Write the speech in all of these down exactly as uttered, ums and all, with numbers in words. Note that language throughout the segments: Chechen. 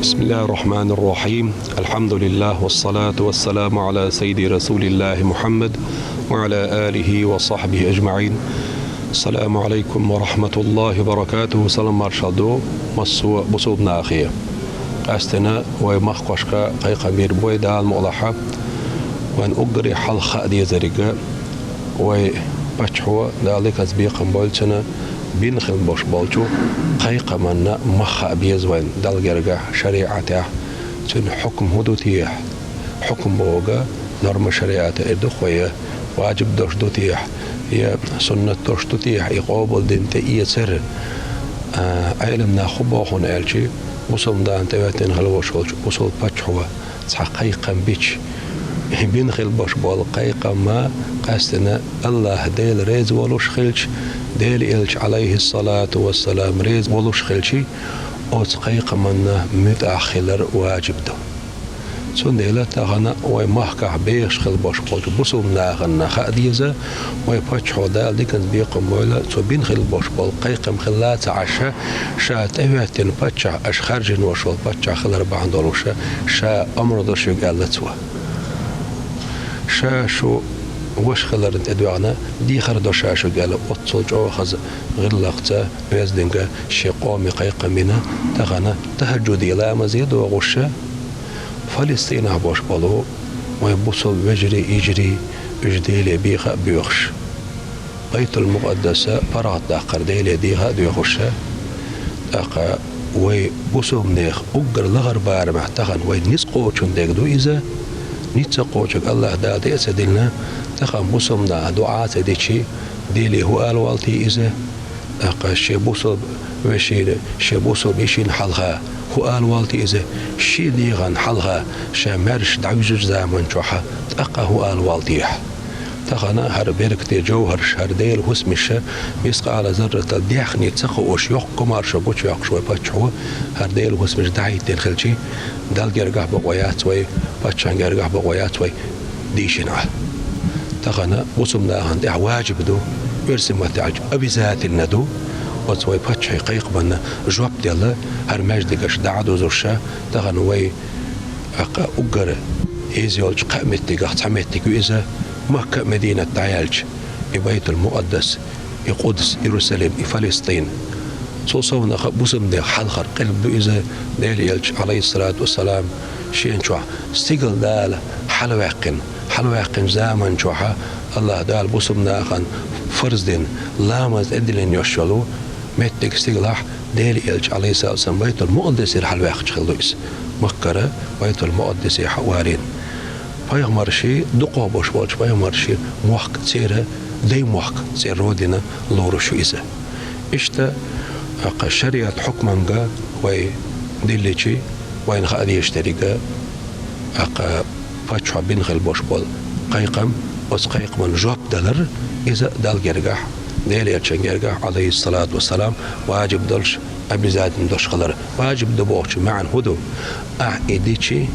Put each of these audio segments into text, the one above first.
بسم الله الرحمن الرحيم. الحمد لله والصلاة والسلام على سيد رسول الله محمد وعلى آله وصحبه أجمعين. السلام عليكم ورحمة الله وبركاته. Салам маршалла ду массо а бусалба нахе. Къаьстина вай махкошка кхайкхам бийр бу вай, Дала мукъ лахь, вайна уггаре хьалха хаа дезарг, вай паччахьо, Дала диканца бекхам бойла цунна, бина хила бош болчу кхайкхаман мах хаа беза вайна Далла гергахь, шариӀатехь, цуьнан хьукам хӀун ду техьа, хьукам бохург норма шариӀатан эр ду-кх вай, я ваджиб долуш ду техьа, я суннат долуш ду техьа, и къобалдина тӀеэцар. А, Ӏеламнаха хӀун боху аьлча, бусалба нахана тӀехӀоьттина хила вош волчу бусалба паччахьо цхьа кхайкхам бича, бина хила бош болу кхайкхам къаьстина АллахӀ Дела реза волуш хилча, Делан Элча, Ӏалайхиссалату вассалам, реза волуш хилча, оцу кхайкхаман муьтӀахь хилар ваджиб ду. Цундела тахана вай махкахь бехаш хила бош болчу бусалба нахана хаа деза, вай паччахьо, Дала диканца бекхам бойла, цо бина хила бош болу кхайкхам хилла а ца Ӏаш, ша тӀехӀоьттина паччахь, аша хаьржина вош волу паччахь хилар бахьана долуш, ша омра до шуьга аьлла цо. Ша шу ваша хиларна тӀедоьгӀна, дехар до ша шуьга аьлла, оццул чӀогӀа хаза гӀиллакхца, оьзданга шен къоме кхайкхам бина, тахана тахӀажжуде ламазе а догӀуш, Фалестинахь бош болу вай бусалба вежарий, йижарий, уьш Деле беха а боьхуш, Байтул-Мукъаддаса паргӀатдаккхар Деле деха а доьхуш, тӀаккха вай бусалбанех уггар лахара барамехь тахана вай ницкъ кхочун дерг ду иза. Ницкъ ца кхочург АллахӀ Дала тӀе а ца диллина, тахана бусалба наха дуӀа а ца дичи, Деле хӀун ала воллу те иза? ТӀаккха шен бусалба вешина, шен бусалба йишина хьалха хӀун ала воллу те иза? Шен дегӀан хьалха ша маьрша дӀавуьжучу заман чохь тӀаккха хӀун ала воллу техьа? Тахана хӀара беркате жовхӀарш, хӀара Делан хӀусамаш, мискъала зарратал даьхни ца кхоош, йоккха маршо гучуйоккхуш вай паччахьо, хӀара Делан хӀусамаш дӀахӀиттина хилчи, Далла гергахь бакъо яц вай, паччахьна гергахь бакъо яц вай, дийшина Ӏа. Тахана бусалба нахана тӀехь ваджиб ду, оьрсийн маттахь аьлча, обязательно ду, оцу вай паччахье кхайкхаманна жоп делла, хӀара маьждигаш дӀа а дузуш, тахана вай, тӀаккха уггар эза йолчу кхаа меттигах цхьа меттиг ю иза, Макка а, Мединат дӀаяьлча, и Байтул-Мукъаддас, и Къудс, Иерусалим, и Фалестин. Цул совнаха бусалбанех хьалхара къилба ду иза, Делан Элча, Ӏалайхиссалату вассалам, шена чохь стигала Дала хьалаваьккхина, хьалаваьккхинчу заман чохь АллахӀ Дала бусалба нахана фарз дина, ламаз тӀедиллина йолуш йолу меттиг стигалахь Делан Элча, Ӏалайхиссалату вассалам, Байтул-Мукъаддасера хьалаваьккхича хилла ду иза, Маккара Байтул-Мукъаддасехьа а валийна. Пайхамарший, дукхахболуш болчу пайхамарший мохк церан дай мохк, церан родина лоруш ю иза. Иштта, тӀаккха шариат хьукманга вай дилличи, вайна хаа дезаш дерг, тӀаккха паччахьо бина хила бош болу кхайкхам, оцу кхайкхаман жоп далар, иза Далла гергахь, Делан Элчан гергахь, Ӏалайхиссалату вассалам, ваджиб долуш, обязательно долуш хилар. Ваджиб ду бохучун маьӀна хӀун ду? Ахь и дичи,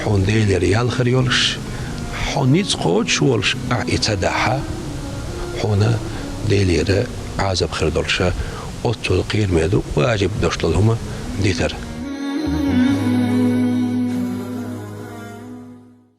хьуна Делера ял хир йолуш, хьо ницкъ кхочуш волуш, ахь и ца дахь, хьуна Делера Ӏазап хир долуш, оццул кхераме ду ваджиб долуш долу хӀума дитар.